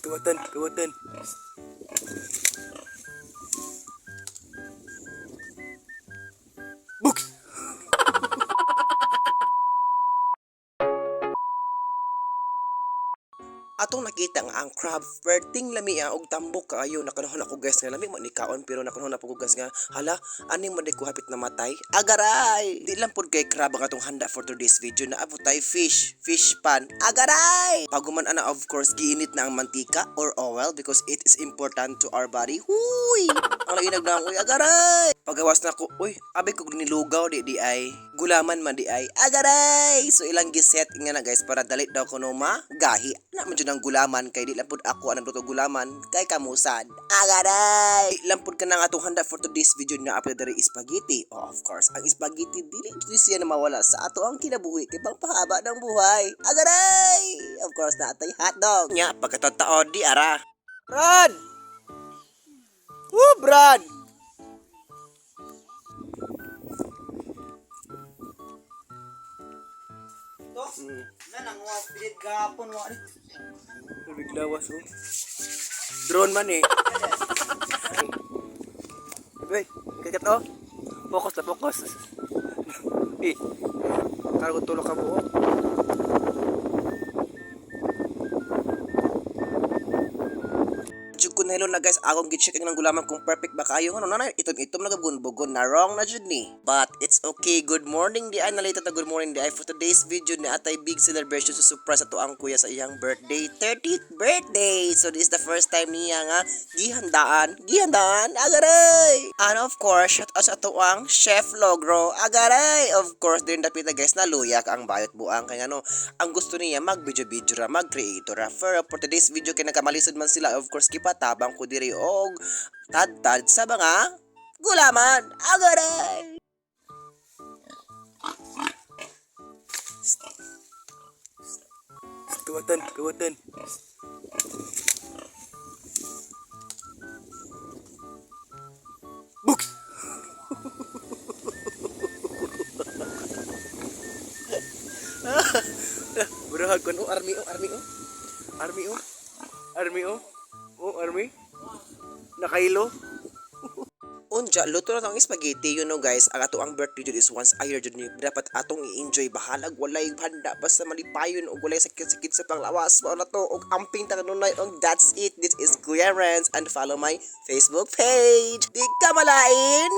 Kawatan, kawatan. Books! Atong nakita nga ang crab perting lamia og tambok kaayo. Nakanahon ako, guys, nga lami man ni kaon, pero nakanahon na po ko, guys, nga hala, aning man di ko hapit na matay. Agaray, di lang pud kay crab ang atong handa for today's video. Na tay fish, fish pan. Agaray, paguman ana, of course giinit na ang mantika or oil because it is important to our body. Huy, ang lainag na uy. Agaray, pagawas na ko, uy, abi ko nilugaw di di ay gulaman man di ay. Agaray, so ilang giset nga na, guys, para dalit daw kuno gahi na man jud ang gulaman kay di lang pud ako ang luto gulaman kay kamusad. Agaray, di lang pud kanang atong handa for today's video. Na apil diri spaghetti. Oh, of course ang spaghetti dili jud siya na mawala sa ato ang kinabuhi kay pangpahaba ng buhay. Agaray, of course na atay hotdog nya pagkatao di ara. Brad! Woo, Brad! To? Na nang wa pilit gapon wa ni. Biglawas oh. Drone man eh. Uy, kakat oh. Focus na focus. Eh. Kargo tulog ka buo. Jud ko nahilo na, guys, akong gi-check ang gulaman kung perfect ba kaayo, ano na itom-itom na bugon na wrong na jud ni. But it's okay. Good morning di ay, nalita ta. Good morning di ay. For today's video ni atay big celebration sa surprise ato ang kuya sa iyang birthday, 30th birthday. So this is the first time niya nga gihandaan, gihandaan. Agaray, and of course shout out sa ato ang Chef Logro. Agaray, of course din dapit na, guys, naluyak ang bayot buang kay ano ang gusto niya, mag video video ra, mag creator ra. For today's video kay nagkamalisod man sila, of course kipatabang ko diri og tadtad sa mga gulaman. Agaray. Kawatan, kawatan. Books! Burahag kon oh, army oh, army oh. Army oh. Army oh. Oh, army. Nakailo. Unja, luto na tong spaghetti, guys. Ang ato ang birthday jud is once a year jud ni. Dapat atong i-enjoy, bahalag walay handa, basta malipayon og walay sakit-sakit sa panglawas. Mao na to og amping ta kanunay og that's it. This is Kuya Renz and follow my Facebook page. Di ka malain.